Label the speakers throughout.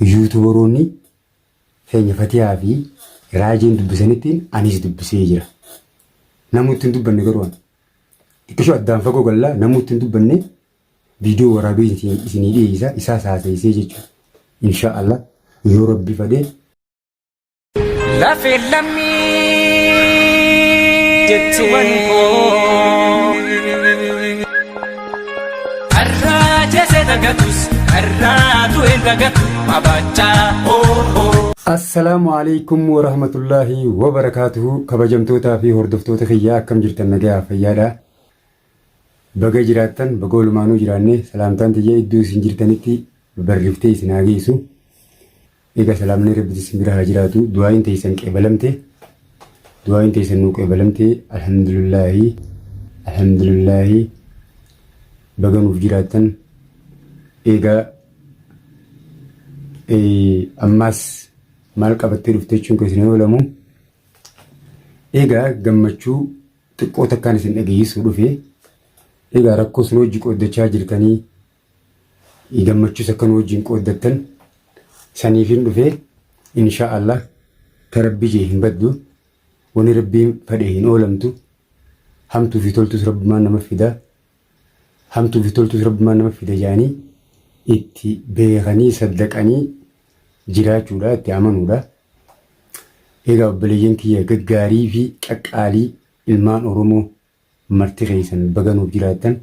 Speaker 1: Yuutubaroonni keenya Fatiyaa fi Raajeen dubbisanittiin anis dubbisee jira. Namuutti hin dubbanne garuu ani. Xiqqishoo addaan fagoo gallaa namuutti hin dubbanne viidiyoo waraabee isinii dhiyeessa isaas haasa'isee jechuudha. Insha Allah yoo rabbi fadhee.
Speaker 2: Lafeen lammii jechuun koo. Karraa jeesee dagatus karraa du'een dagatu mabaachaa hoo hoo.
Speaker 1: Assalaamu alaikum warahmatullaahi wabarakaatuhu kabajamtootaa fi hordoftoota kiyyaa akkam jirtan nagayaa fayyaadha baga jiraattan baga walumaanuu jiraanne salaamtaan tiyya iddoo isin jirtanitti barriftee isin haa geessu Egaa salaamni Rabbitti isin bira haa jiraatu. Du'aayin teessan qeebalamte. Du'aayin teessan nuu qeebalamte. Alhamdulillaahi. Alhamdulillaahi. Baga nuuf jiraattan. Egaa ammaas maal qabattee dhufte jechuun keessan hin oolamu. Egaa gammachuu xiqqoo takkaan isin dhageessisuu dhufe. Egaa rakkoo sun hojii qooddachaa jirtanii gammachuus akka nu wajjin qooddattan saniifin dhufe insha Allah ta rabbi jee hin baddu wani rabbiin fadhe hin oolamtu hamtuu fi toltus rabbumaan nama fida hamtuu fi toltus rabbumaan nama fida jaanii itti beekanii saddaqanii jiraachuudha itti amanuudha. Egaa obboleeyyan kiyya gaggaarii fi qaqqaalii ilmaan Oromoo marti keessan baga nuuf jiraattan.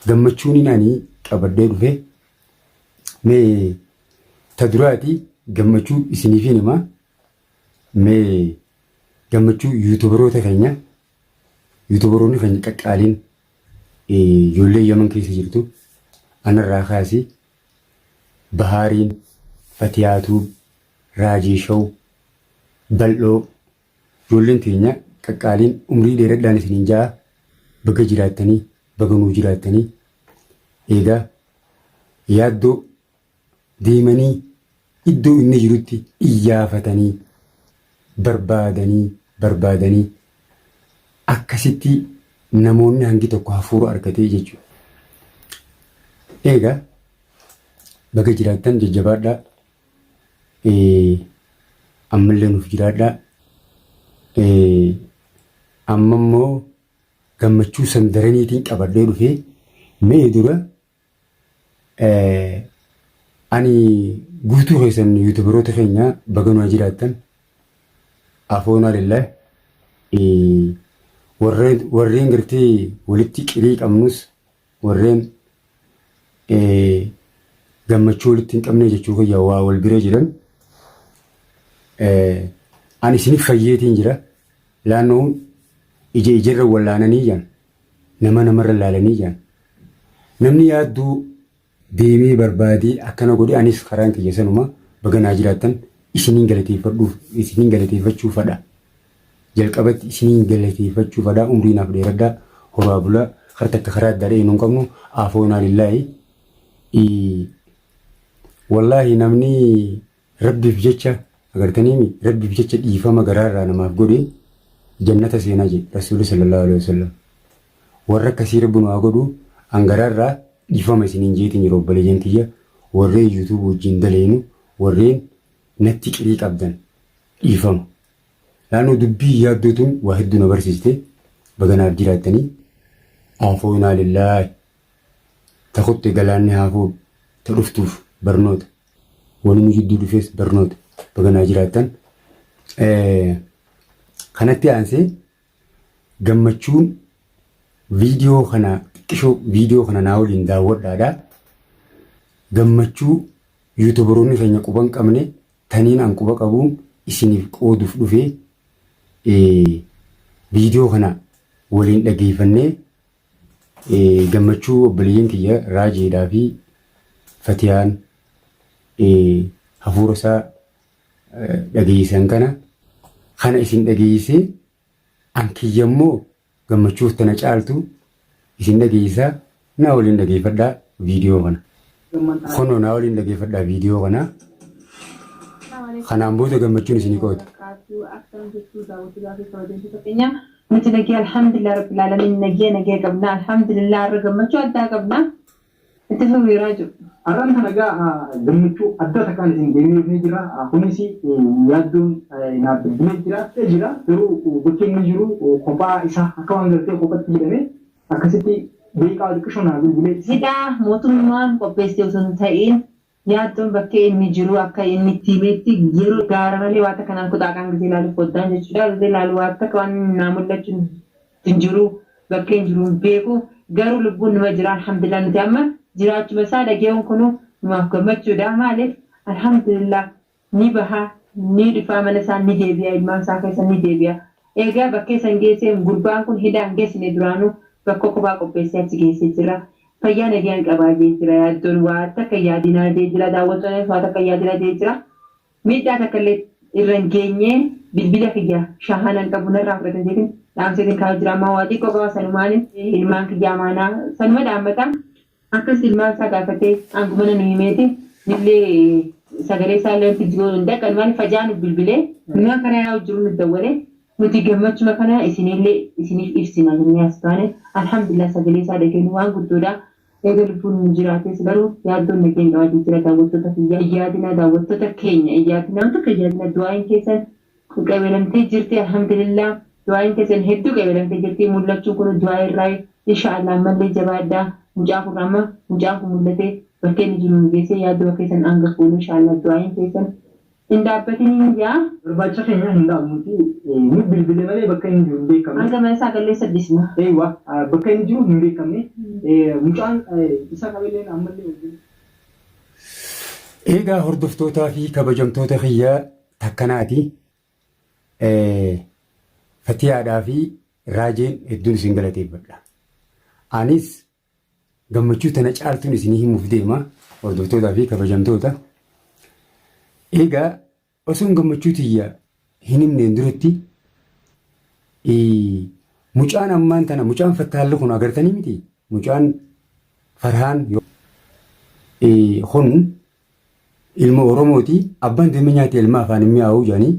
Speaker 1: Gammachuun ani qabadhee dhufe mee ta duraati gammachuu isiniifin hima mee gammachuu yuutubaroota keenya yuutubaroonni keenya qaqqaaliin ijoollee Yaman keessa jirtu anarraa kaasi Bahaariin Fatiyaatuu Raajii Show Bal'oo Ijoolleen teenya qaqqaaliin umrii dheeradhaan isiniin ja'a baga jiraattanii baga nuu jiraattanii eegaa yaaddoo deemanii iddoo inni jirutti iyyaafatanii barbaadanii barbaadanii akkasitti namoonni hangi tokko hafuura argatee jechuudha. Eegaa baga jiraattan jajjabaadhaa. Ammallee nuuf jiraadhaa. Amma immoo gammachuu san daraniitiin qabadhee dhufee mee dura ani guutuu keessan yuutubaroota keenya baga nu jiraattan afoonaa lillah warreen gartee walitti qirii qabnus warreen gammachuu walitti hin qabne jechuu kiyya waa wal bira jiran ani isiniif fayyeetiin jira laannoon ija ijarra wallaananii jiran nama namarra laalanii jiran namni yaadduu deemee barbaadee akkana godhe anis karaan kiyya sanuma baga naa jiraattan isiniin galateeffadhuuf isiniin galateeffachuu fadha. Jalqabatti isiniin galateeffachuu fadha umrii naaf dheeradhaa horaa bulaa kar takka karaa addaa dha'ee nun qabnu aafoonaa lillaahi. Wallaahi namni rabbiif jecha agartaniimi rabbiif jecha dhiifama garaarraa namaaf godhe jannata seenaa jedhe rasuulli sallallahu alaihi wasallam. Warra akkasii rabbi nu haa godhu an garaarraa dhiifama isiniin jeetiin jiru obboleeyyan kiyya warreen YouTube wajjin daleenu warreen natti qirii qabdan dhiifama. Naannoo dubbii yaaddoo tun waa hedduu na barsiiste baga naaf jiraattanii aafoonaa lillaahi ta kutte galaanni haa fuudhu ta dhuftuuf barnoota wani nu jidduu dhufes barnoota baga naa jiraattan. Kanatti aansee gammachuun viidiyoo kana xiqqishoo viidiyoo kana naa waliin daawwadhaadha. Gammachuu yuutubaroonni keenya quba hin qabne taniin an quba qabuun isiniif qooduuf dhufe viidiyoo kana waliin dhageeffannee gammachuu obboleeyyan kiyya Raajeedhaa fi Fatiyaan hafuura isaa dhageessan kana kana isin dhageessee an kiyya immoo gammachuuf tana caaltu isin dhageessaa naa waliin dhageeffadhaa viidiyoo kana. Kunoo naa waliin dhageeffadhaa viidiyoo kana. Kanaan booda gammachuun isinii qooda.
Speaker 3: Nuti nagee alhamdulillah rabbil alamin nagee nagee qabna alhamdulillah har'a gammachuu addaa qabna. Itti fufi Raaju.
Speaker 4: Har'aan kana egaa gammachuu adda takkaan isin deemee dhufnee jira. Kunis yaaddoon naaf bilbilee jira. Jira garuu bakki inni jiru kophaa isaa akka waan gartee kophatti jedhame akkasitti daqiiqaa xiqqishoo naa bilbilee.
Speaker 3: Hidhaa mootummaan qopheesse osoo hin ta'iin yaaddoon bakkee inni jiru akka inni itti himetti yeroo gaara malee waa takka naan kuxaaqaan gisee ilaalu foddaan jechuudha. Gisee ilaalu waa takka waan naa mul'achu hin jiru bakkee hin jiru hin beeku garuu lubbuun numa jira alhamdulillah nuti amma jiraachuma isaa dhagee'uun kunu numaaf gammachuudha maaliif alhamdulillah ni baha ni dhufaa mana isaa ni deebi'a ilmaan isaa keessa ni deebi'a eegaa bakkee san geessee gurbaan kun hidhaan geessine duraanuu bakka kophaa qopheessee achi geessee jira fayyaa nagayaan qabaa jee jira yaaddoon waa takka yaadinaa jee jira daawwattoonnis waa takka yaadinaa jee jira Miidhaa takka illee irra hin geenye bilbila kiyya shahanan qabu narraa fudhatan jeetin dhaamseetin kaa'u jira amma waa xiqqoo qaba sanumaan ilmaan kiyya amaanaa sanuma dhaammata akkas ilmaan isaa gaafatee hangumana nu himeeti nillee sagalee isaa illee wanti jiru hin dhaqan maal fajaa nu bilbilee nu kana yaa'u jiru nu dawwale nuti gammachuma kana isinillee isiniif ibsina jennee as baane alhamdulillah sagalee isaa dhageenyu waan guddoodha. Eega lubbuun nu jiraates garuu yaaddoon nageenya qabaatee jira daawwattoota kiyya hin yaadinaa daawwattoota keenya hin yaadinaa waan takka hin yaadinaa du'aa'iin keessan qabeelamtee jirti alhamdulillah du'aa'iin keessan hedduu qabeelamtee jirti mul'achuun kun du'aa irraa insha Allah ammallee jabaadhaa mucaa kun amma mucaan kun mul'atee bakkee inni jiru nu geessee yaaddoo keessan hanga fuunu insha Allah du'aa'iin keessan Hin dhaabbatiniin jaa.
Speaker 4: Barbaacha keenya hin dhaabnuti. Nu bilbile malee bakka inni jiru hin beekamne.
Speaker 3: Hanga mana isaa gallee isa dhisna.
Speaker 4: Eeywa bakka inni jiru hin beekamne. Mucaan isa qabelleen ammallee wajjin.
Speaker 1: Eegaa hordoftootaa fi kabajamtoota kiyya takkanaati. Fatiyaadhaa fi Raajeen hedduun isin galateeffadha. Anis Gammachuu tana caaltuun isinii himuuf deema hordoftootaa fi kabajamtoota. Egaa osoon gammachuu tiyya hin himneen duratti mucaan ammaan tana mucaan fattaalli kun agartanii miti mucaan farhaan kun ilma Oromooti abbaan deemee nyaate ilma afaan hin mi'aawu jedhanii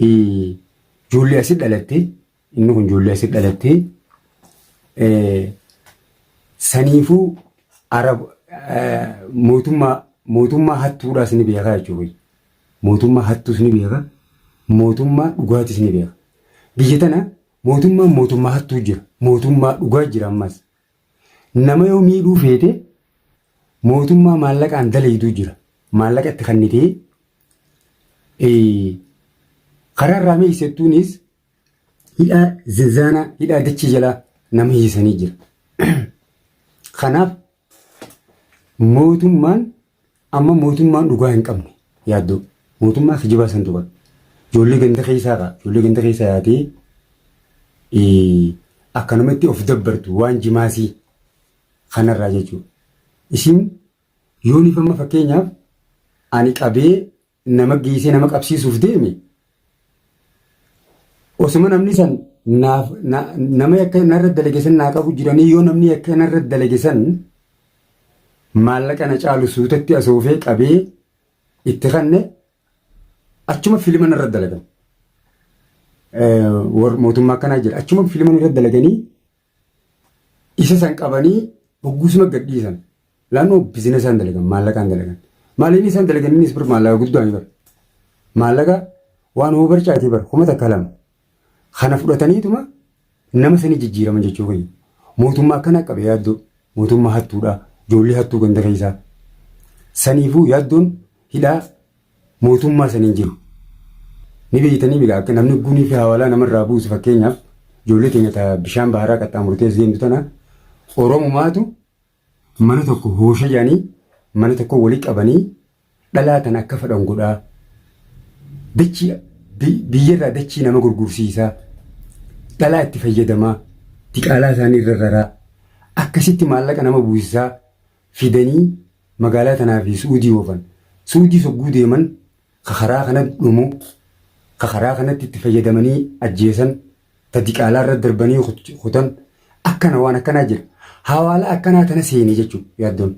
Speaker 1: ijoollee asi dhalatte Inni kun ijoollee asitti dhalattee saniifuu Arab mootummaa mootummaa hattuudhaas ni beekaa jechuudha. Mootummaa hattuus ni beeka. Mootummaa dhugaatis ni beeka. Biyya tana mootummaan mootummaa hattuu jira. Mootummaa dhugaa jira ammas. Nama yoo miidhuu feete mootummaa maallaqaan dalayduu jira. Maallaqa itti kennitee karaa irraa meessettuunis hidhaa zinzaanaa hidhaa dachii jalaa nama hiisanii jira. Kanaaf mootummaan amma mootummaan dhugaa hin qabne yaaddoo mootummaa kijibaa santu qaba. Ijoollee ganda keessaa qaba. Ijoollee ganda keessaa yaatee akkanumatti of dabbartu waan jimaasii kanarraa jechuudha. Isin yooniif amma fakkeenyaaf ani qabee nama geessee nama qabsiisuuf deeme osuma namni san naaf nama yakka narra dalage san naa qabu jiranii yoo namni yakka narra dalage san maallaqa na caalu suutatti asoofee qabee itti kanne achuma filima narra dalagan. Mootummaa akkanaa jira achuma filima narra dalaganii Isa san qabanii hogguusuma gad dhiisan. Laannoo bizinesaan dalagan maallaqaan dalagan. Maaliin isaan dalagan innis bir maallaqa guddaa ni bar. Maallaqa waan hoo barcaatii bar 1000 2. Kana fudhataniituma nama sanii jijjiiraman jechuu kiyya. Mootummaa akkana qabe yaaddoo. Mootummaa hattuudha. Ijoollee hattuu ganda keessaa. Saniifuu yaaddoon hidhaa mootummaa saniin jiru. Ni beektanii miti akka namni gunii fi hawaalaa namarraa buusu fakkeenyaaf ijoollee teenya ta bishaan baharaa qaxxaamurtee as deemtu tana Oromumaatu mana tokko hoosha jedhanii mana tokko walii qabanii dhalaa tana akka fedhan godhaa. Dachii biyyarraa dachii nama gurgursiisaa. Dhalaa itti fayyadamaa. Diqaalaa isaanii irra raraa. Akkasitti maallaqa nama buusisaa fidanii magaalaa tanaa fi Su'uudii oofan. Su'uudii sogguu deeman ka karaa kana dhumu, ka karaa kanatti itti fayyadamanii ajjeesan, ta diqaalaa irra darbanii kutan akkana waan akkanaa jira. Hawaala akkanaa tana seene jechuudha yaaddoon.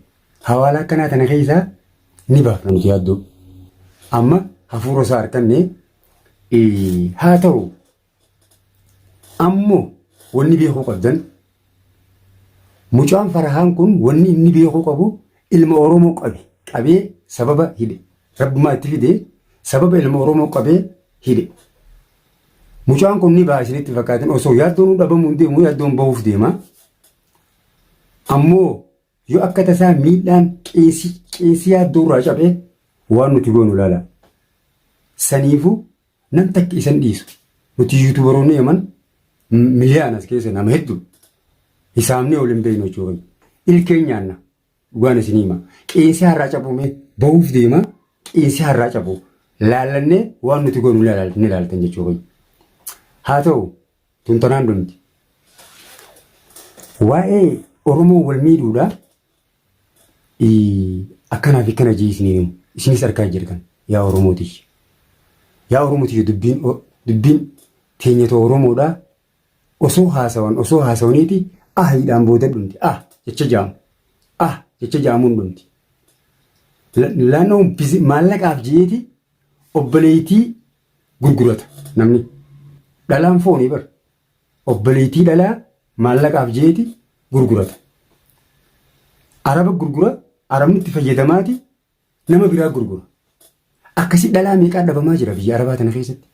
Speaker 1: Hawaala akkanaa tana keessaa ni baafna nuti yaaddoo. Amma hafuura isaa harkanne haa ta'u Ammoo wanni beekuu qabdan mucaan Farahaan kun wanni inni beekuu qabu Ilma Oromoo qabe qabee sababa hidhe. Rabbumaa itti fide sababa ilma Oromoo qabee hidhe. Mucaan kun ni ba'a isinitti fakkaatin osoo yaaddoon dhabamuu hin deemu yaaddoon bahuuf deema. Ammoo yoo akka tasaa miidhaan qeensi qeensi yaaddoo irraa cabe waan nuti goonu ilaala. Saniifuu nam takka isan dhiisu. Nuti yuutubaroonni Yaman miliyaana as keessa nama hedduu. Hisaabnee ol hin beeknu jechuudha. Ilkeen nyaanna. Dhugaan isin hima. Qeensi har'aa cabume bahuuf deema. Qeensi har'aa cabu. Laallannee waan nuti goonu ni ilaaltan jechuudha. Haa ta'u tun tanaan dhumti. Waa'ee Oromoo wal miidhuudha. Akkanaa fi akkana jee isiniin himu. Isinis argaa jirtan yaa Oromootiyya. Yaa Oromootiyya dubbiin dubbiin teenyatoo Oromoodhaa osoo haasawan osoo haasawaniiti ahiidhaan booda dhumti. Ah jecha jaamu. Ah jecha jaamuun dhumti. Laannoo maallaqaaf jeeti obboleettii gurgurata namni. Dhalaan foonii bar. Obboleettii dhalaa maallaqaaf jeeti gurgurata. Araba gurgura, arabni itti fayyadamaati nama biraa gurgura. Akkasi dhalaa meeqaa dhabamaa jira biyya arabaa tana keessatti.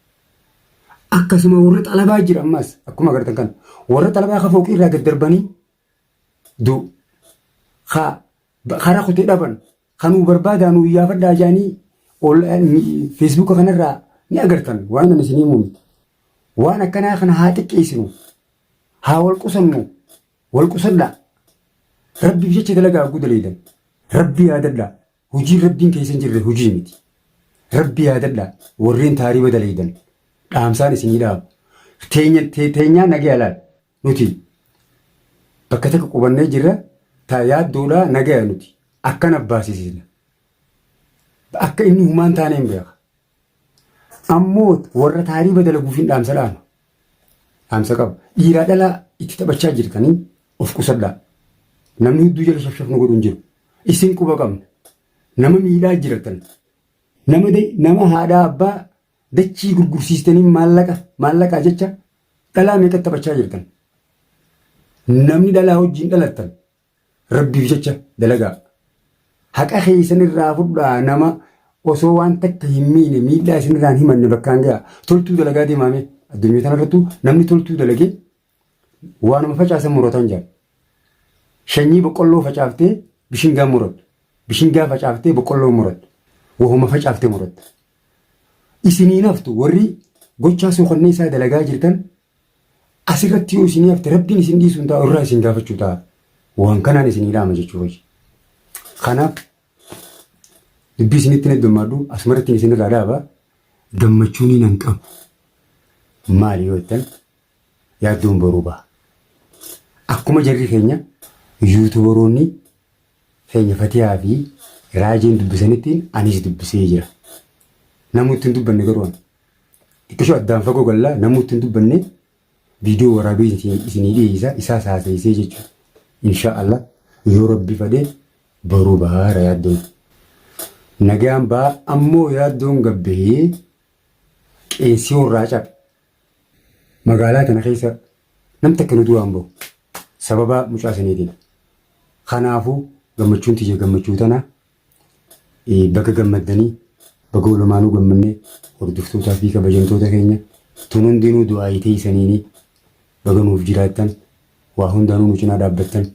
Speaker 1: Akkasuma warra xalabaa jira ammas akkuma agartan kana. Warra xalabaa ka fooqii irraa gad darbanii du ka karaa kutee dhaban kan nuu barbaadaa nuu iyyaafadhaa jedhanii feesbuuka kanarraa ni agartan waan ani isinii himu miti. Waan akkanaa kana haa xiqqeessinu. Haa wal qusannu. Wal qusadhaa. Rabbiif jecha dalagaa hogguu daleeydan. Rabbi yaadadhaa. Hojiin rabbiin keessa hin jirre hojii miti. Rabbi yaadadhaa. Warreen taariiba daleeydan. Dhaamsaan isinii dhaabu. Teenya teenyaa nagaya laal. Nuti bakka takka qubannee jirra. Ta yaaddoodhaa nagaya nuti. Akkana baasisisna. Akka inni humaan taane hin beeka. Ammoo warra taariiba dalaguuf hin dhaamsa dhaama. Dhaamsa qaba. Dhiiraa dhalaa itti taphachaa jirtanii of qusadhaa. Namni hudduu jala shafshaf nu godhu hin jiru. Isin quba qabna. Nama miidhaa jirtan. Nama nama haadhaa abbaa dachii gurgursiistanii maallaqa maallaqaa jecha dhalaa meeqa taphachaa jirtan. Namni dhalaa wajjin dhalattan Rabbiif jecha dalagaa. Haqa keessan irraa fudhaa nama osoo waan takka hin miine miidhaa isin irraan himanne bakkaan ga'a. Toltuu dalagaa deemaame addunyaa tanarrattuu namni toltuu dalagee waanuma facaasan muratan jira. Shanyii boqqolloo facaaftee bishingaa murattu. Bishingaa facaaftee boqqolloo murattu. Wahuma facaaftee muratta. Isiniin haftu warri gochaa suukanneessaa dalagaa jirtan Asirratti yoo isinii hafte rabbiin isin dhiisuu hin taa'u irraa isin gaafachuu ta'a. Waan kanaan isinii dhaama jechuu wayya. Kanaaf dubbii isinitti hin heddummaadhu asumarratti isin irraa dhaaba gammachuun nan qabu. Maali yoo jettan yaaddoon boruu baha. Akkuma jarri keenya yuutubaroonni keenya Fatiyaa fi Raajeen dubbisanittiin anis dubbisee jira. Namooti hin dubbanne garuu ani. Xiqqishoo addaan fagoo gallaa namooti hin dubbanne viidiyoo waraabee isinii dhiyeessa isaas haasa'isee jechuudha. Insha Allah yoo rabbi fadhe boruu bahaara yaaddoon. Nagaan ba'a ammoo yaaddoon gabbahee qeensi horraa cabe. Magaalaa tana keessa nam takka nu duraan bahu sababa mucaa saniitiin. Kanaafuu gammachuun tiyya gammachuu tana Baga gammaddanii baga walumaanuu gammannee hordoftootaa fi kabajamtoota keenya tun hundinuu du'aayii teessaniini baga nuuf jiraattan waa hundaanuu nu cinaa dhaabbattan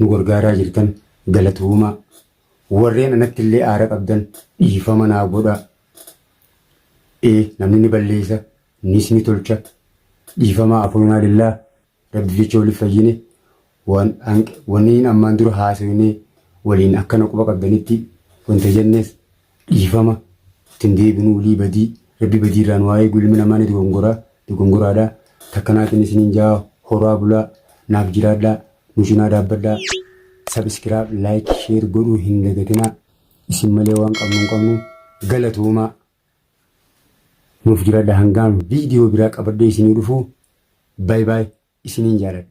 Speaker 1: nu gargaaraa jirtan galatoomaa warreen anatti illee aara qabdan dhiifama naa godhaa ee namni ni balleessa nis ni tolcha dhiifamaa afoonaa lillaa Rabbiif jecha waliif fayyine waan wanniin ammaan dura haasofne waliin akkana quba qabdanitti wanta jennes dhiifama ittiin deebinuu walii badii rabbi badii irraa nu haa eegu ilmi namaa ni dogongora dogongoraadha takkanaatiin isiniin jaa horaa bulaa naaf jiraadhaa nu cinaa dhaabbadhaa sabiskiraab laayik sheer godhuu hin dagatinaa isin malee waan qabnu hin qabnu galatoomaa nuuf jiraadha hangaan viidiyoo biraa qabadhee isinii dhufu. Bay bay isiniin jaaladha.